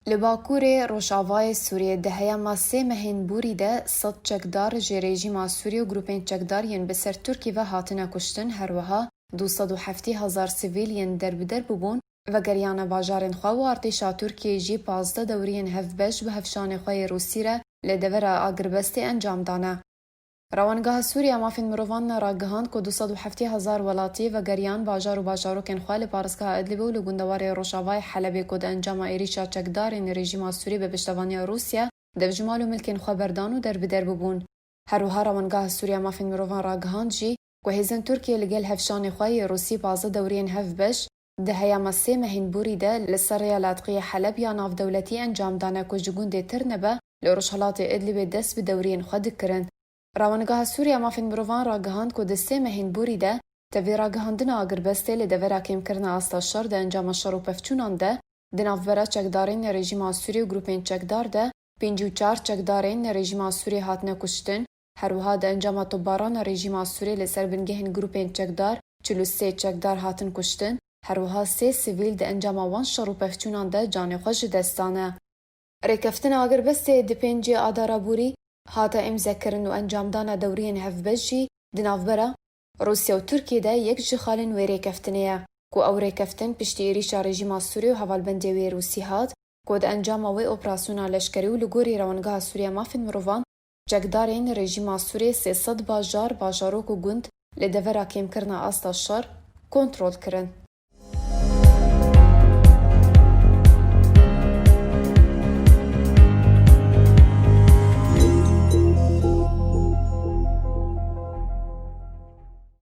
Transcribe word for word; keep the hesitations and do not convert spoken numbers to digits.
Li Bakurê Rojavayê Sûriyê di heyama sê mehên borî de sed çekdar ji rejîma Sûriyê û grûpên çekdar yên bi ser Tirkiyê ve hatine kuştin, her wiha du sed û heftê hezar sivîl yên derbider bûbûn, vegeriyane bajarên xwe û artêşa Tirkiyê jî pazdeh dewriyên hevbeş bi hevşanê xwe yê Rûsî re li devera agirbestê encam dane. Rawangeha Sûriya Mafên Mirovan ragihand ku du sed û heftê hezar welatî vegeriyan bajar û bajarokên xwe li parêzgeha Idlibê û li gundewarê Rojavayê Helebê ku di encama êrîşa çekdarên rejîma Sûrî bi piştevaniya Rûsya dev ji mal û milkên xwe berdan û derbider bûbûn. Her wiha Rawangeha Sûriya Mafên Mirovan ragihand jî ku hêzên Tirkiyê li gel hevşanê xwe yê Rûsî pazdeh dewriyên hevbeş di heyama sê mehên borî de li ser rêya latqiyê Heleb ya navdewletî encam dane ku ji gundê Tirnebe li rojhilatê Idlibê dest bi dewriyên xwe dikirin. Rawangeha Sûriya Mafên Mirovan ragihand ku di sê mehên borî de tevî ragihandina agirbestê li devera kêmkirina asta şer di encama şer û pevçûnan de di navbera çekdarên rejîma Sûrî û grûpên çekdar de pêncî û çar çekdarên rejîma Sûrî hatine kuştin, her wiha di encama topbarana rejîma Sûrî li ser bingehên grûpên çekdar çil û sê çekdar hatin kuştin, her wiha sê sivîl di encama wan şer û pevçûnan de canê xwe ji dest dane. Rêkeftina agirbestê di pêncê Adara borî hate îmzekirin û encamdana dewriyên hevbeş jî di navbera Rûsya û Tirkiyê de yek ji xalên wê rêkeftinê ye, ku ew rêkeftin piştî êrîşa rejîma Sûrî û hevalbendê wê Rûsî hat, ku di encama wê operasyona leşkerî û li gorî Rawangeha Sûriya Mafên Mirovan, çekdarên rejîma Sûriyê sê sed bajar, bajarok û gund li devera kêmkirina asta şer kontrol kirin.